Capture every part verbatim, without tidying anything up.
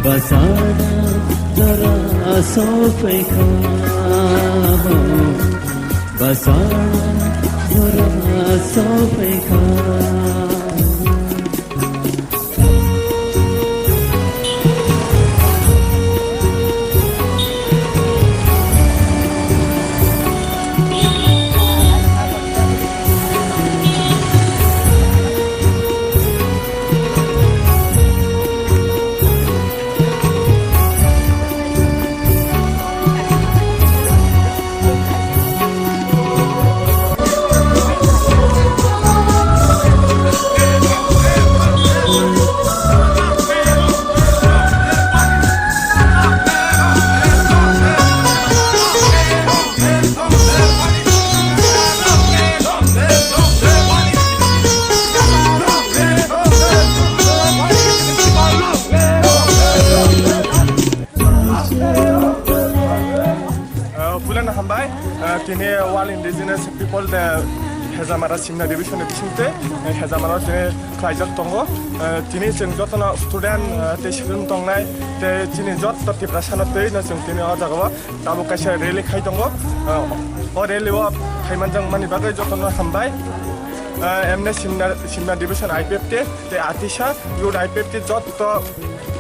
Basana jora sophaikha, basana jora sophaikha. Uh, puilano hambai, uh, tini World Indigenous People Day Hezamara Simna Division ni bisingtwi, uh, Hezamara tini khlaijak tongo. Uh, tini chwng jotono student, uh, tei student tongnai, tei chini joto Tiprasano twi no chwng tini o jaga o tabuk kaisa rally khai tongo. Uh, o rally o phaimanjakmani bagwi jotono hambai. Uh, M N A Simna, Simna Division I P F T tei Atisa Youth I P F T joto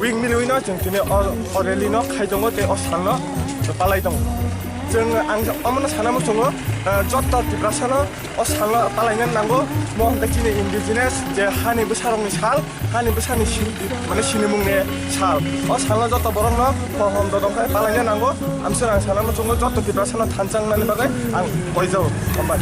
wing miliwi no chwng tini o, o rally no khai tongo tei o sal no palai tongo. Chwng ang omono sana muchungo, ah, joto Tiprasa no o sal no palaina nango. Mo hwnkhe chini indigenous je hani bwsa rok ni sal, hani bwsa ni sin-, mane sinimung ni sal. O sal no joto borok no pohom dodong khai palaina nango. Amswk ang sana muchungo joto Tiprasa no thansa wngnani bagwi ang koijao. Hambai.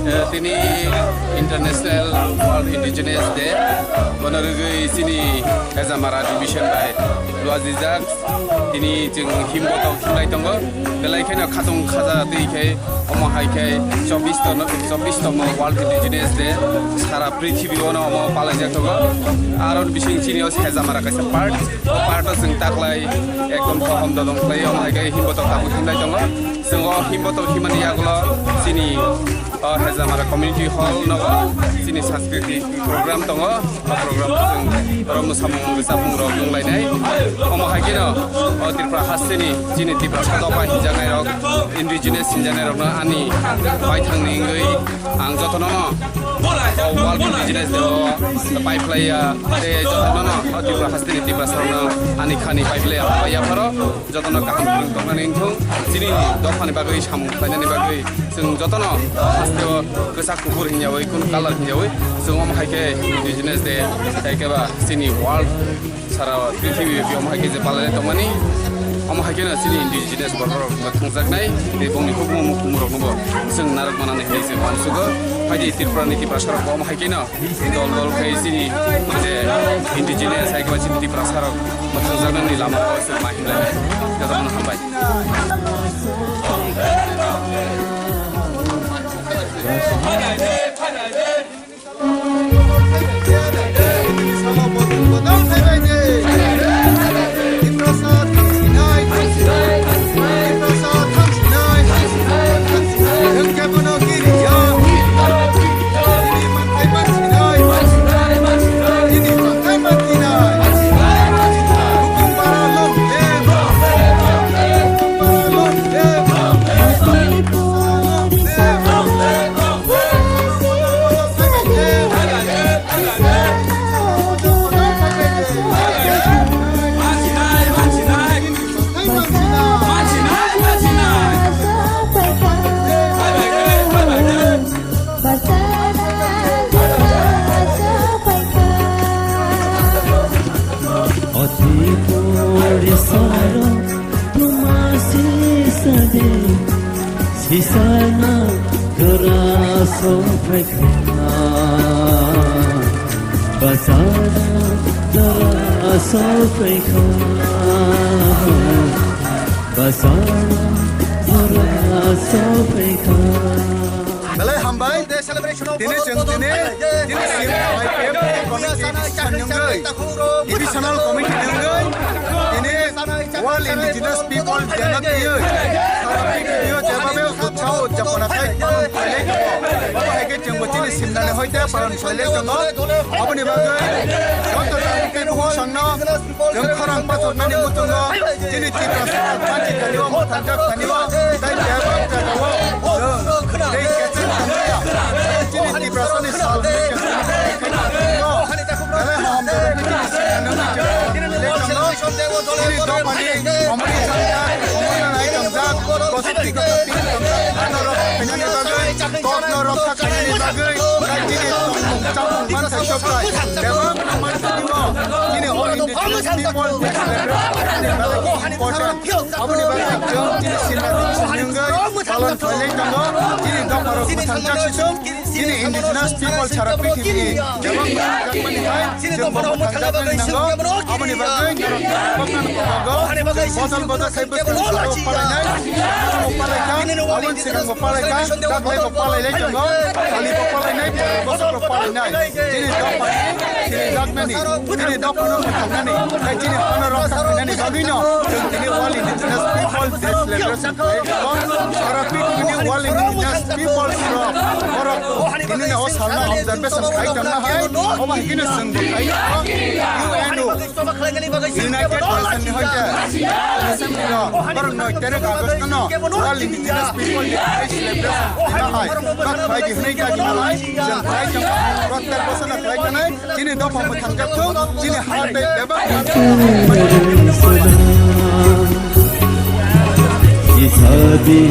Eh, tini International World Indigenous Day. Bono rwgwi chini Hezamara Division bai luajijak. Tini chwng himbotok himlai tongo. Belai kheno khatung khaja twi khe omo hai khe chobbish tono, chobbish tomo World Indigenous Day. Sara prithibi ono omo palaijak tongo. Aro bising chini o Hezamara kaisa part. O part o chwng taklai ekdom pohom dodong khlai omo hai khe himbotok tabuk himlai tongo. Chwng o himbotok himani yagulo chini o Hezamara Community Hall nogo chini sanskriti program tongo. O program o chwng oro mwsamung rwchapmung rok wnglainai. Omo hai kheno o Tripura hasteni chini Tiprasa dopha hinjaknai rok, indigenous hinjaknai rokno ani baithangni wngwi ang jotono no o World Indigenous Day o pai phlaiya tei jotono no o Tripura hasteni Tiprasa rokno ani khani pai phlaiya, pai yapharo jotono kaham kwrwng tongmani wngthung. Chini dophani bagwi samung khlainani bagwi chwng jotono hasteo kwchak kuphur hinyawi, kun color hinyawi chwng omo hai khe Indigenous Day, hai khe ba chini world sara prithibi omo hai khe je palai tongmani, omo hai kheno chini Indigenous borok rok thangjaknai tei bongni hukumu mukumu rokno bo chwng narwk manani hinwi se uansugo. Phaidi Tripura ni Tiprasa rok bo hai khe no dol dol khe chini je indigenous hai khe chini Tiprasa rok mwthangjaknani lama o se ma hinlai. Jotono hambai. Sisana gora sophaikha, basana gora sophaikha, basana gora sophaikha. Belai hambai. Tini chwng tini, tini C M I P F committee sanjwngwi, divisional committee wngwi, tini World Indigenous People Day no twiwi, sara prithibi o jeba bai utsaho udjapona khai paron khlailai tongo. Obo hai khe chwngbo chini simnani hoite paron khlailai tongo. Aboni bagwi joto jati tei bukhuk songno Chwng khorang pathornani muchungo chini Tiprasa manchi thani o, mwthangjak thani o, tei bebak jagao chwng tei kecheng tongmaya. Chini Tiprasani sal hwnwi chwng belai hamjak chini sinani chwng le tongo. Chini dophani omoni changya, omoni nai tongjak, bosok twi kotor twi tongjak, ano rok khainani bagwi, kokno rokha khainani bagwi, tei chini tongmung chamung manthai sokrai bebak manthai o. Chini All Indigenous People Day celebrate khainani bagwi important. Aboni bagwi chwng chini sinani wngwi palon khlailai tongo. Chini dopharok mwthangjak sitwng, chini Indigenous People sara prithibi bebak mwthangjakmani hai chwngbo mwthangjagwi nango. Aboni bagwi norok boknani kokogo bodol bodol khai bwskango palainai, palaikha, aboni sikango palaikha, taklaibo palailai tongo, kalibo palainai, bosokbo palainai. Chini dophani, chini jaknani, chini dophano mwthangnani, tei chini hano rokha khainani bagwino chwng tini World Indigenous People Day celebration khlai tongo. Oro pithibini World Indigenous Peoples rok, borok tini o salno observation khlai tongma hai, obo hai kheno chwngbo khlai tongo. U N o, United Nation ni hoite Assembly rok borok noi tarik August no World Indigenous People Day celebration khlai hai, bak khlai di hwnwi dagi malai, chwng khlai tongo, prottek bosono khlai tongnai, chini dopha mwthangjaktwng, chini ha tei bebak Isadi.